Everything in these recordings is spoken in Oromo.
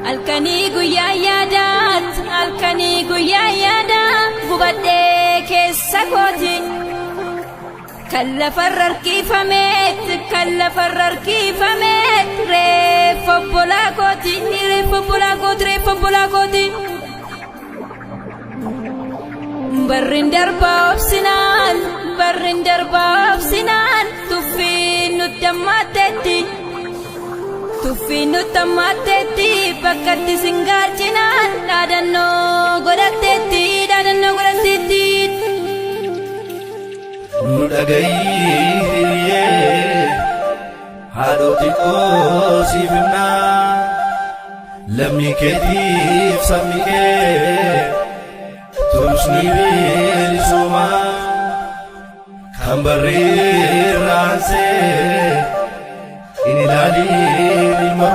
Halkanii guyyaa yaadaat, halkanii guyyaa yaadaa gubadhee keessa kooti. Kan lafarra harkifameet, kan lafarra harkifameet, reeffa obbolaa kooti, reeffa obbolaa kooti, reeffa obbolaa kooti. Barrin darbaa obsinaan, barrin darbaa obsinaan, tuffiin nutti hammaatteetti. Tuffiin nutti hammaatteetti, bakkatti singaalchinaan, dhaadannoo godhatteetti, dhaadannoo godhatteetti. Nu dhagahiyyee haadhoo xiqqoo siif himnaa lammii keetiif sabni kee tumsni bilisummaa kan barreerraansee hin ilaaliin ilma.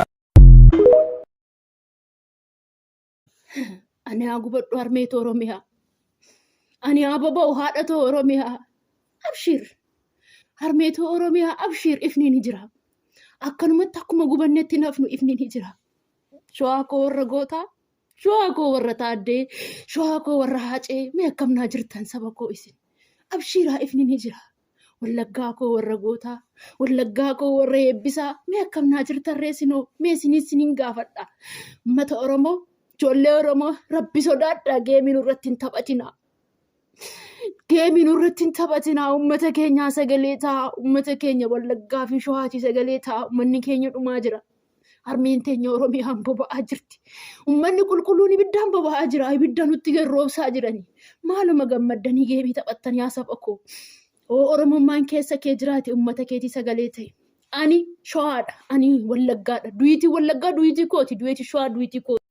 Ani haa gubadhu harmee too Oromiyaa. Ani haa boba'u haadha too Oromiyaa. Abshiir. Harmee too Oromiyaa abshiir ifni ni jira. Akkanumatti akkuma gubannetti hin hafnu ifni ni jira. Shawaa koo warra gootaa, shawaa koo warra taaddee, shawaa koo warra haacee mee akkam naa jirtan saba koo isin. Abshiiraa ifni ni jira. Wallaggaa koo warra gootaa, wallaggaa koo warra eebbisaa, mee akkam naa jirtan ree sinoo, mee isiniin siniin gaafadha. Uummata Oromoo, ijoollee Oromoo, rabbi sodaadhaa geemii nurratti hin taphatinaa. Geemii nurratti hin taphatinaa, uummata keenyaa sagalee ta'a, uummata keenya wallaggaa fi shawaatii sagalee ta'a, uummanni keenya dhumaa jira. Harmeen teenya Oromiyaan boba'aa jirti. Uummanni qulqulluun ibiddaan boba'aa jira. Ibidda nutti garroobsaa jirani. Maaluma gammaddanii geemii taphattan yaa saba koo. Oo Oromummaan keessa kee jiraate uummata keetii sagalee ta'e. Ani Shawaadha. Ani Wallaggaadha. Du'iitii Wallaggaa du'iitii kooti. Du'iitii Shawaa du'iitii kooti.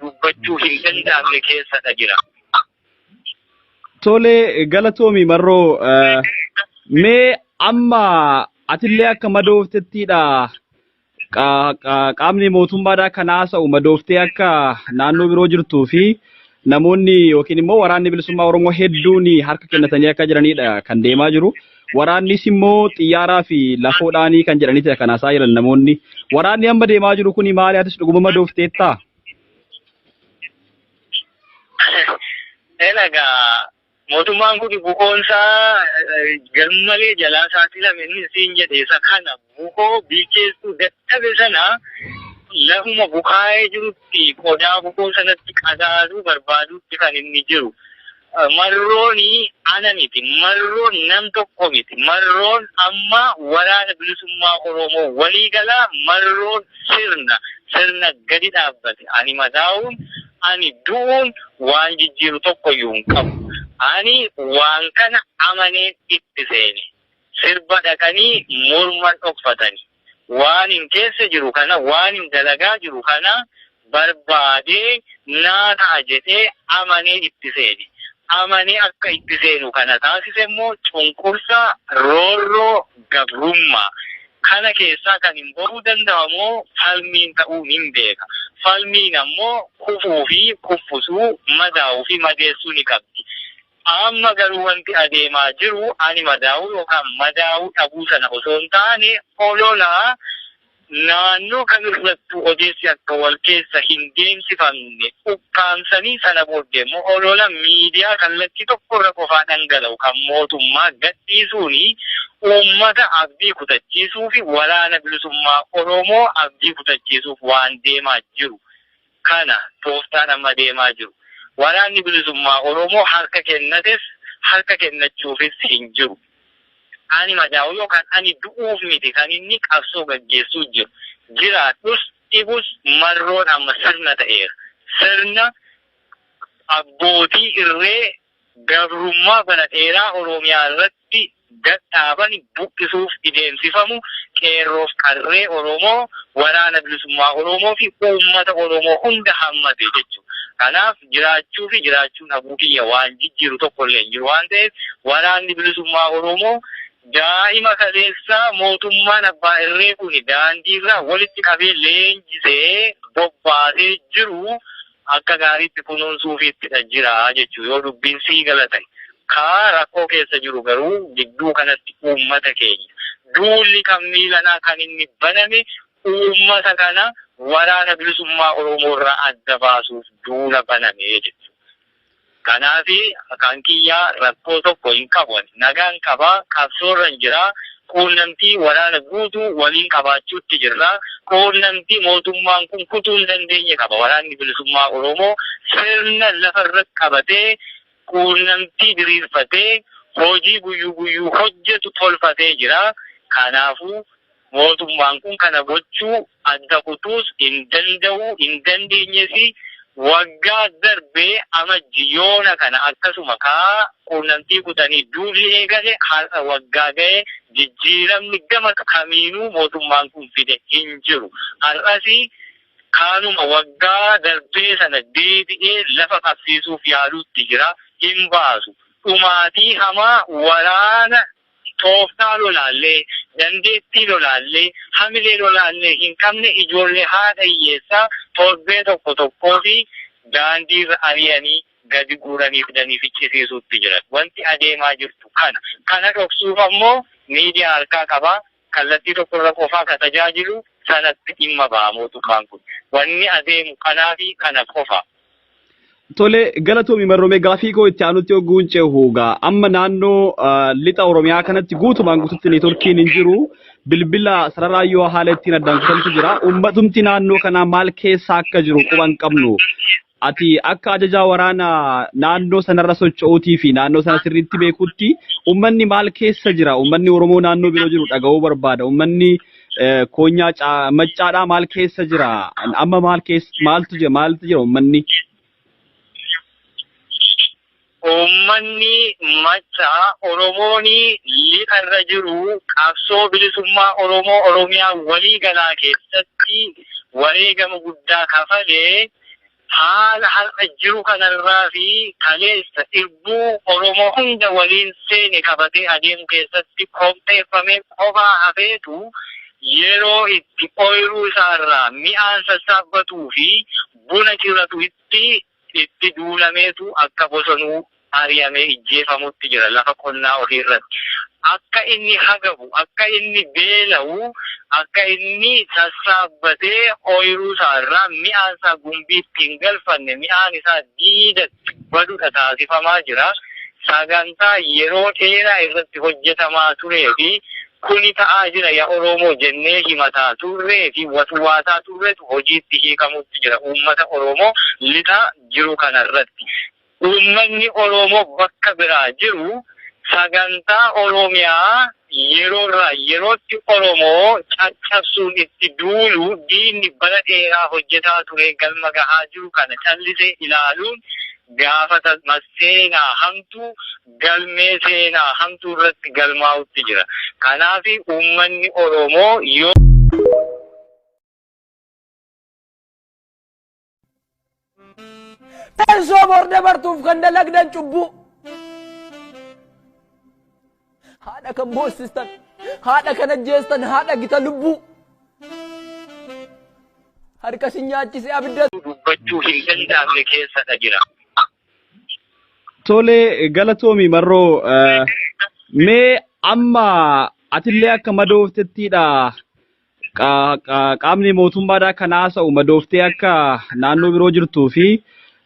Dubbachuu hin danda'amne keessadha jira. Tole galatoomi marroo mee amma atillee akka madooftettiidha qaamni mootummaadhaa kan haasa'u madooftee akka naannoo biroo jirtuu fi namoonni yookiin immoo waraanni bilisummaa Oromoo hedduun harka kennatanii akka jiranidha kan deemaa jiru. Waraannis immoo xiyyaaraa fi lafoodhaanii kan jedhanidha kan haasa'aa jiran namoonni. Waraanni amma deemaa jiru kuni maali? Atis dhuguma madoofteettaa? Egaa mootummaan kun bukoonsaa garmalee jalaa saaxilame inni siin jedhe isa kana bukoo bilcheessuu dadhabe sana lafuma bukaa'ee jirutti qodaa bukoo sanatti qadaaduu barbaaduutti kan inni jiru. Marroon ana miti, marroon nam tokko miti, marroon amma waraana bilisummaa Oromoo waliigalaa marroon sirna sirna gadi dhaabbate ani madaa'uun ani du'uun waan jijjiiru tokkoyyuu hin qabu. Ani waan kana amaneen itti seene. Sirba dhaqanii morman dhokfatani. Waan hin keessa jiru kana, waan hin dalagaa jiru kana barbaadee naa ta'a jedhee amanee itti seene. Amanee akka itti seenu kana taasise immoo cunqursaa, roorroo, gabrummaa. Kana keessaa kan hin bahuu danda'u ammoo falmiin ta'uu nin beeka. Falmiin ammoo kufuu fi kuffusuu, madaa'uu fi madeessuu ni qabdi. Amma garuu wanti adeemaa jiru ani madaa'uu yookaan madaa'uu dhabuu sana osoo hin taane ololaa naannoo kamirrattuu odeessi akka wal keessa hin deemsifamne ukkaamsanii sana booddee immoo olola miidiyaa kallattii tokkorra qofaa dhangala'u kan mootummaa gadhiisuuni uummata abdii kutachiisuu fi waraana bilisummaa Oromoo abdii kutachiisuuf waan deemaa jiru. Kana tooftaan amma deemaa jiru. Waraanni bilisummaa Oromoo harka kennates harka kennachuufis hin jiru. Ani madaa'uu yookaan ani du'uuf miti kan inni qabsoo gaggeessuu jiru. Jiraadhus dhibus marroon amma sirna ta'eera. Sirna abbootii irree gabrummaa bara dheeraa Oromiyaa irratti gadhaaban buqqisuuf ideemsifamu qeerroof qarree Oromoo, waraana bilisummaa Oromoo fi uummata Oromoo hunda hammate jechuudha. Kanaaf jiraachuu fi jiraachuu dhabuu kiyya waan jijjiiru tokko illee hin jiru waan ta'eef waraanni bilisummaa Oromoo daa'ima kaleessaa mootummaan abbaa irree kun daandiirraa walitti qabee leenjisee bobbaasee jiru akka gaariitti kunuunsuufiittidha jira jechuudha yoo dubbiin sii gala ta'e. Kaa rakkoo keessa jiru garuu gidduu kanatti uummata keenya. Duulli kan miilanaa kan inni baname uummata kana waraana bilisummaa Oromoo irraa adda baasuuf duula baname jechuudha. Kanaaf kan kiyyaa rakkoo tokko hin qabu. Nagaan qabaa, qabsoorra hin jiraa, quunnamtii waraana guutuu waliin qabaachuutti jirra. Quunnamtii mootummaan kun kutuu hin dandeenye qaba. Waraanni bilisummaa Oromoo sirna lafa irratti qabatee quunnamtii diriirfatee hojii guyyuu guyyuu hojjetu tolfatee jira. Kanaafuu mootummaan kun kana gochuu adda kutuus hin danda'u, hin dandeenyes waggaa darbee amajji yoona kana akkasuma kaa quunnamtii kutanii duulli eegale har'a waggaa ga'e jijjiiramni gama kamiinuu mootummaan kun fide hin jiru. Har'asi kaanuma waggaa darbee sana deebi'ee lafa qabsiisuuf yaaluutti jira hin baasu. Dhumaatii hamaa waraana tooftaa lolaallee, dandeettii lolaallee, hamilee lolaallee hin qabne ijoollee haadha hiyyeessaa torbee tokko tokkoo fi daandiirra ari'anii gadi guuranii fidanii ficcisiisuutti jiran. Wanti adeemaa jirtu kana. Kana dhoksuuf ammoo miidiyaa harkaa qabaa. Kallattii tokkorra qofaa ka tajaajilu sanatti dhimma ba'a mootummaan kun. Wanni adeemu kanaa fi kana qofa. Tole galatoomi marroomee gaafii koo itti aanutti hogguun cehu gaa amma naannoo lixa Oromiyaa kanatti guutumaan guututti neetworkiin hin jiru. Bilbila sararaa yoo haala ittiin addaan kutantu jira. Uummatumti naannoo kanaa maal keessa akka jiru quba hin qabnu. Ati akka ajajaa waraana naannoo sanarra socho'uutii fi naannoo sana sirriitti beekutti uummanni maal keessa jira? Uummanni Oromoo naannoo biroo jiru dhaga'uu barbaada. Uummanni koonyaa maccaadhaa maal keessa jira? Amma maal keessa maaltu jira? Maaltu jira uummanni? Uummanni maccaa Oromoon lixarra jiru qabsoo bilisummaa Oromoo Oromiyaa walii galaa keessatti wareegama guddaa kafalee haala har'a jiru kanarraa fi kaleessa irbuu Oromoo hunda waliin seene qabatee adeemu keessatti qopheeffamee qofaa hafeetu yeroo itti ooyiruu isaarraa mi'aan sassaabbatuu fi buna ciratu itti duulameetu akka bosonuu ari'amee ijjeefamutti jira lafa qonnaa ofii irratti. Akka inni hagabu, akka inni beela'u, akka inni sassaabbatee ooyiruu isaarraa mi'aan isaa gumbiitti hin galfanne, mi'aan isaa diidatti badudha taasifamaa jira. Sagantaa yeroo dheeraa irratti hojjetamaa turee fi kuni ta'aa jira yaa Oromoo jennee himataa turree fi watwaataa turretu hojiitti hiikamutti jira uummata Oromoo lixa jiru kanarratti. Uummanni Oromoo bakka biraa jiru sagantaa Oromiyaa yeroorraa yerootti Oromoo caccabsuun itti duulu diinni bara dheeraa hojjetaa ture galma gahaa jiru kana callisee ilaaluun gaafa seenaa hamtuu galmee seenaa hamtuu irratti galmaa'utti jira. Kanaaf uummanni Oromoo yoo Teessoo bor dabartuuf kan dalagdan cubbuu. Haadha kan boossistan, haadha kan ajjeestan, haadha gita lubbuu. Harka si nyaachise abidda. Dubbachuu hin danda'amne keessadha jira. Tole, galatoomi Marroo. Mee amma atillee akka madooftettiidha, qaamni mootummaadhaa kan haasa'u madooftee akka naannoo biroo jirtuu fi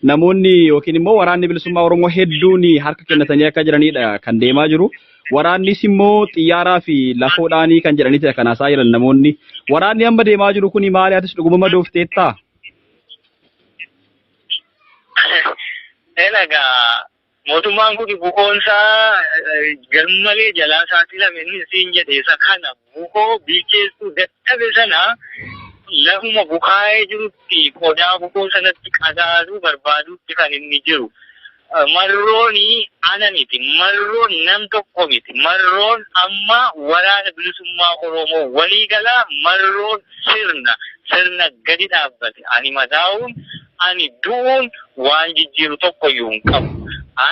namoonni yookiin immoo waraanni bilisummaa Oromoo hedduun harka kennatanii akka jiranidha kan deemaa jiru. Waraannis immoo xiyyaaraa fi lafoodhaanii kan jedhanidha kan haasaa jiran namoonni. Waraanni amma deemaa jiru kuni maali? Atis dhuguma madoofteettaa? Egaa mootummaan kun bukoonsaa garmalee jalaa saaxilame, inni siin jedhe isa kana bukoo bilcheessuu dadhabe sana lafuma bukaa'ee jirutti qodaa bukoo sanatti qadaaduu barbaadutti kan inni jiru. Marrooni ana miti. Marroon nam tokko miti. Marroon amma waraana bilisummaa Oromoo waliigalaa, marroon sirna gadi dhaabbate. Ani madaa'uun, ani du'uun waan jijjiiru tokkoyyuu hin qabu.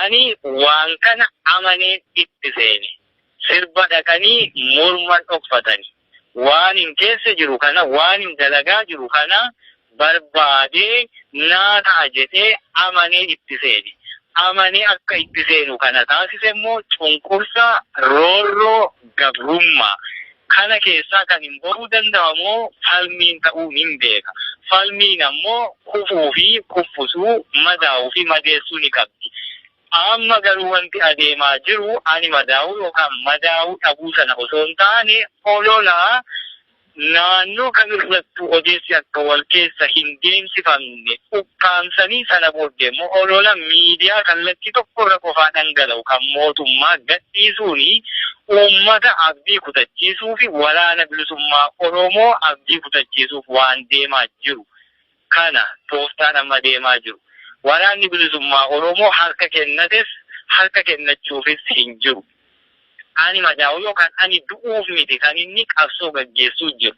Ani waan kana amaneen itti seene. Sirba dhaqanii morman dhokfatanii. Waan hin keessa jiru kana, waan hin dalagaa jiru kana barbaadee naa ta'a jedhee amanee itti seene. Amanee akka itti seenu kana taasise immoo cunqursaa, roorroo, gabrummaa. Kana keessaa kan hin bahuu danda'amoo falmiin ta'uu hin beeka. Falmiin ammoo kufuu fi kuffisuu, madaa'uu fi madeessuu ni qabdi. Amma garuu wanti adeemaa jiru ani madaa'uu yookaan madaa'uu dhabuu sana osoo hin taane, ololaa naannoo kamirrattuu odeessi akka wal keessa hin deemsifamne ukkaamsanii, sana booddee immoo olola miidiyaa kallattii tokkorra qofaa dhangala'u kan mootummaa gadhiisuuni uummata abdii kutachiisuu fi waraana bilisummaa Oromoo abdii kutachiisuuf waan deemaa jiru. Kana tooftaan amma deemaa jiru. Waraanni bilisummaa Oromoo harka kennates harka kennachuufis hin jiru. Ani madaa'u yookaan ani du'uuf miti kan inni qabsoo gaggeessuu jiru.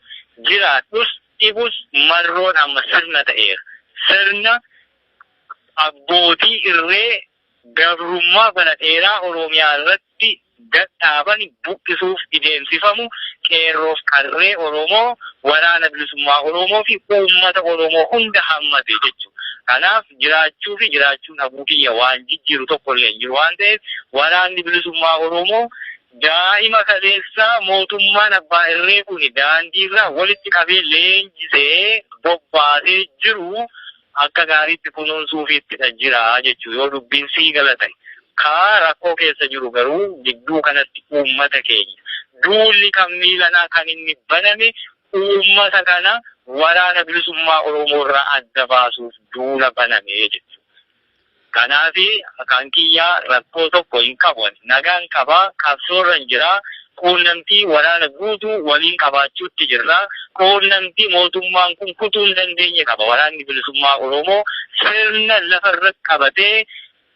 Jiraadhus dhibus marroon amma sirna ta'eera. Sirna abbootii irree gabrummaa bara dheeraa Oromiyaa irratti gadhaaban buqqisuuf ideemsifamu, qeerroof qarree Oromoo, waraana bilisummaa Oromoo fi uummata Oromoo hunda hammate jechuudha. Kanaaf jiraachuu fi jiraachuun dhabuu kiyya waan jijjiiru tokko illee hin jiru waan ta'eef, waraanni bilisummaa Oromoo daa'ima kaleessaa mootummaan abbaa irree kun daandiirraa walitti qabee leenjisee bobbaasee jiru akka gaariitti kunuunsuufiittidha jira jechuudha, yoo dubbiin sii gala ta'e. Kaa rakkoo keessa jiru garuu gidduu kanatti uummata keenya. Duulli kan miilanaa kan inni baname uummata kana waraana bilisummaa Oromoo irraa adda baasuuf duula baname jechuudha. Kanaafi kan kiyyaa rakkoo tokko hin qabu. Nagaan qabaa, qabsoorra hin jiraa, quunnamtii waraana guutuu waliin qabaachuutti jirra. Quunnamtii mootummaan kun kutuu hin dandeenye qaba. Waraanni bilisummaa Oromoo sirna lafa irratti qabatee,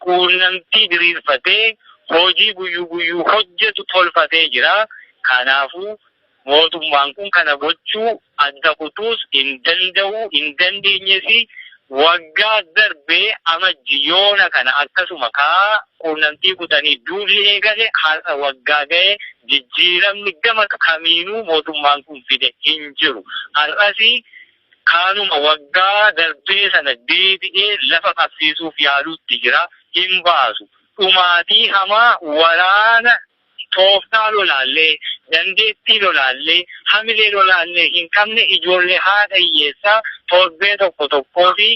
quunnamtii diriirfatee, hojii guyyuu guyyuu hojjetu tolfatee jira. Kanaafuu mootummaan kun kana gochuu adda kutuus hin danda'u, hin dandeenyes. Waggaa darbee Amajji yoona kana akkasuma kaa quunnamtii kutanii duulli eegale har'a waggaa ga'e, jijjiiramni gama kamiinuu mootummaan kun fide hin jiru. Har'asi kaanuma waggaa darbee sana deebi'ee lafa qabsiisuuf yaaluutti jira, hin baasu. Dhumaatii hamaa waraana tooftaa lolaallee, dandeettii lolaallee, hamilee lolaallee hin qabne, ijoollee haadha hiyyeessaa torbee tokko tokkoo fi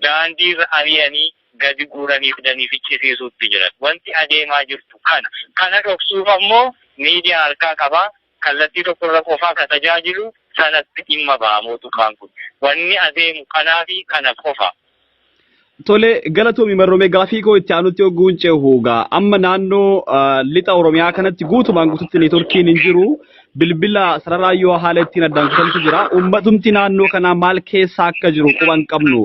daandiirra ari'anii gadi guuranii fidanii ficcisiisuutti jiran. Wanti adeemaa jirtu kana. Kana dhoksuuf ammoo miidiyaa harkaa qabaa. Kallattii tokkorra qofaa ka tajaajilu sanatti dhimma ba'a mootummaan kun. Wanni adeemu kanaa fi kana qofa. Tole, galatoomi Marroomee. Gaafii koo itti aanutti hogguun cehu gaa, amma naannoo lixa Oromiyaa kanatti guutumaan guututti neetworkiin hin jiru. Bilbila sararaayyoo haala ittiin addaan kutantu jira. Uummatumti naannoo kanaa maal keessa akka jiru quba hin qabnu.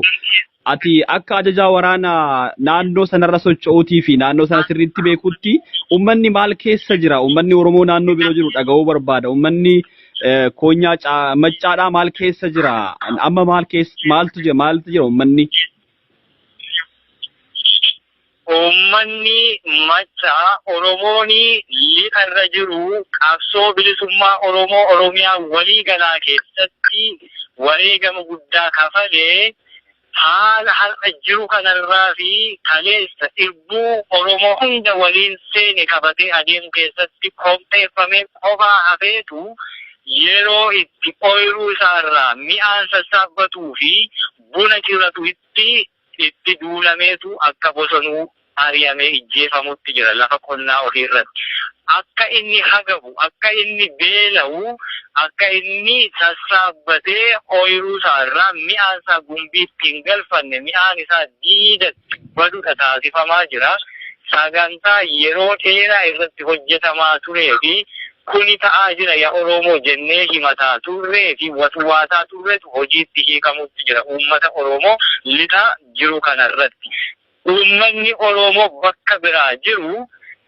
Ati akka ajajaa waraanaa naannoo sanarra socho'uutii fi naannoo sana sirriitti beekutti uummanni maal keessa jira? Uummanni Oromoo naannoo biroo jiru dhaga'uu barbaada. Uummanni koonyaa Maccaadhaa maal keessa jira? Amma maal keessa maaltu jira? Maaltu jira uummanni? Uummanni Maccaa, Oromoon lixarra jiru, qabsoo bilisummaa Oromoo Oromiyaa walii galaa keessatti wareegama guddaa kafalee. Haala har'a jiru kanarraa fi kaleessa irbuu Oromoo hunda waliin seene qabatee adeemu keessatti kopheeffamee qofaa hafeetu yeroo itti ooyiruu isaarraa mi'aan sassaabbatuu fi buna ciratu itti itti duulameetu akka bosonuu ari'amee ijjeefamutti jira lafa qonnaa ofii irratti. Akka inni hagabu, akka inni beela'u, akka inni sassaabbatee ooyiruu isaa irraa mi'aan isaa gumbiitti hin galfanne, mi'aan isaa diidatti badudha taasifamaa jira. Sagantaa yeroo dheeraa irratti hojjetamaa turee fi kuni ta'aa jira ya Oromoo jennee himataa turree fi watwaataa turretu hojiitti hiikamutti jira uummata Oromoo lixa jiru kanarratti. Uummanni Oromoo bakka biraa jiru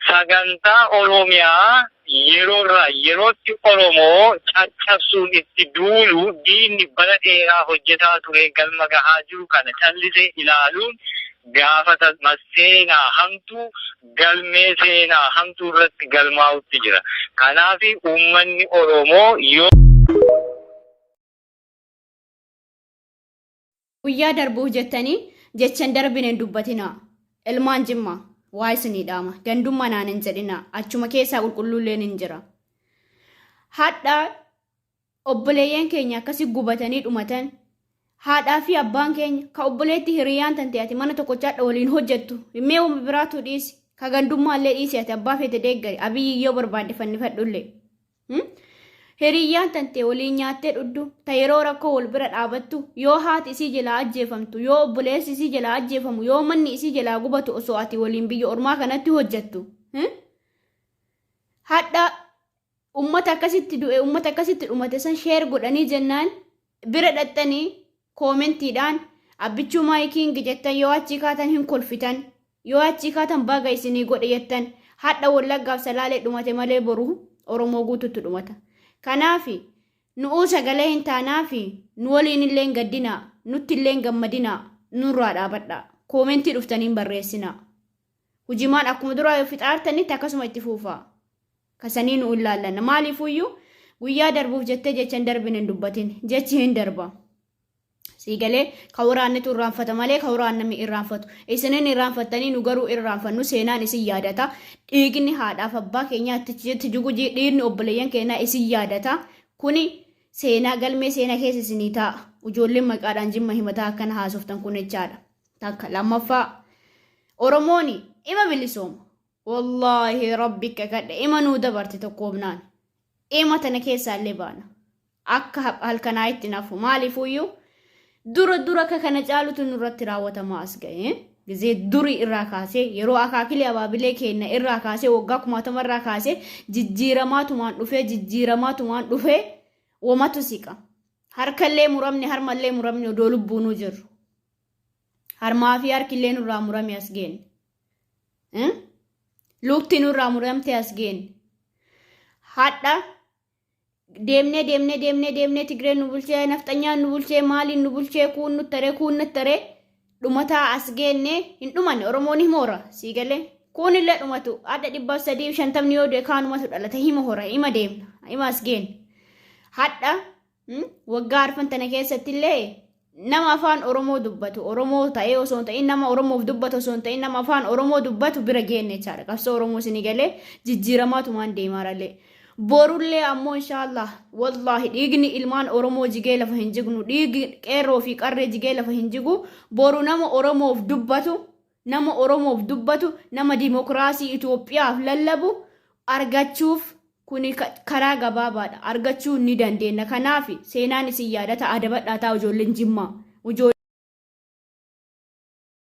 sagantaa Oromiyaa yeroorraa yerootti Oromoo caccabsuun itti duulu diinni bara dheeraa hojjetaa ture galma gahaa jiru kana callisee ilaaluun gaafatama seenaa hamtuu galmee seenaa hamtuu irratti galmaa'utti jira. Kanaaf uummanni Oromoo yoo Guyyaa darbuuf jettanii jecha hin darbine hin dubbatinaa. Ilmaan Jimmaa, waa isinii dhaama. Gandummaa naan hin jedhinaa. Achuma keessaa qulqulluulleen hin jira. Hadha obboleeyyan keenya akkasi gubatanii dhumatan haadhaa fi abbaan keenya ka obboleetti hiriyaan tante ati mana tokkocha hadha waliin hojjettu mee wama biraatu dhiisi ka gandummaallee dhiisi ati abbaa feete deeggari Abiyyi yoo barbaadde fannifadhullee. Hiriyyaan tantee waliin nyaattee dhuddu, ta yeroo rakkoo wal bira dhaabattu, yoo haati isii jalaa ajjeefamtu, yoo obboleessi isii jalaa ajjeefamu, yoo manni isii jalaa gubatu osoo ati waliin biyya ormaa kanatti hojjattu. Hadha ummata akkasitti du'e, ummata akkasitti dhumate san sheer godhanii jennaan bira dhaxxanii koomentiidhaan Abbichuu my king jettan yoo achii kaatan hin kolfitan yoo achii kaatan baga isinii godhe jettan hadha Wallaggaaf Salaalee dhumate malee boru Oromoo guututti dhumata. Kanaafi nu'uu sagalee hin taanaafi nu waliin illee hin gaddinaa nutti illee hin gammadinaa nurraa dhaabadhaa koomentii dhuftanii hin barreessinaa. Hujimaan akkuma duraa yoo fixaartanitti akkasuma itti fuufaa. Kasanii nu illaallanna. Maaliifuyyuu guyyaa darbuuf jettee jecha hin darbine hin dubbatin. Jechi hin darba. Sii galee ka waraannitu irraanfata malee ka waraannami irraanfatu. Isinin irraanfattanii nu garuu irraanfannu seenaan isin yaadata. Dhiigni haadhaaf abbaa keenyaa itti jigu dhiigni obboleeyyan keenyaa isin yaadata. Kuni seenaa galmee seenaa keessa isinii taa'a. Ijoolleen maqaadhaan jimma himataa akkana haasoftan kun jechaadha. Takka lammaffaa Oromooni ima bilisooma. Wallaahi rabbi kakadhe ima nuu dabarte tokkoomnaan. Ima tana keessaa illee baana. Akka halkanaa itti nafu maaliifuyyuu dura dura akka kana caalutu nurratti raawwatamaa as ga'e. Gizee durii irraa kaasee yeroo akaakilee abaabilee keenya irraa kaasee waggaa kumaatama irraa kaasee jijjiiramaatumaan dhufee jijjiiramaatumaan dhufee womatu siqa. Harkallee muramne harmallee muramne odoo lubbuunuu jirru. Harmaa fi harkillee nurraa murame as geenne. Lukti nurraa muramte as geenne. Hadha deemnee deemnee deemnee deemnee Tigreen nu bulchee nafxanyaan nu bulchee maaliin nu bulchee kuun nu taree kuun nu taree dhumataa as geenne hin dhumanne Oromoon hima hora sii galee kuun illee dhumatu hadha 350 yoo du'e kaanumatu dhalata hima hora hima deemna hima as geenne hadha Waggaa arfan tana keessatti illee nama afaan Oromoo dubbatu Oromoo ta'ee osoo hin ta'in nama Oromoof dubbatu osoo hin ta'in nama afaan Oromoo dubbatu bira geenne jechaadha. Qabsoo Oromoo isinii galee jijjiiramaatumaan deemaarallee. Borullee ammoo inshaallah wallaahi dhiigni ilmaan Oromoo jigee lafa hin jignu dhiigi qeerroo fi qarree jigee lafa hin jigu boru nama Oromoof dubbatu nama Oromoof dubbatu, nama dimokiraasii Itoophiyaaf lallabu argachuuf kuni karaa gabaabaadha. Argachuu ni dandeenya. Kanaaf seenaan isin yaadata adabadhaa ta'a ijoolleen Jimmaa. Ijoolleen.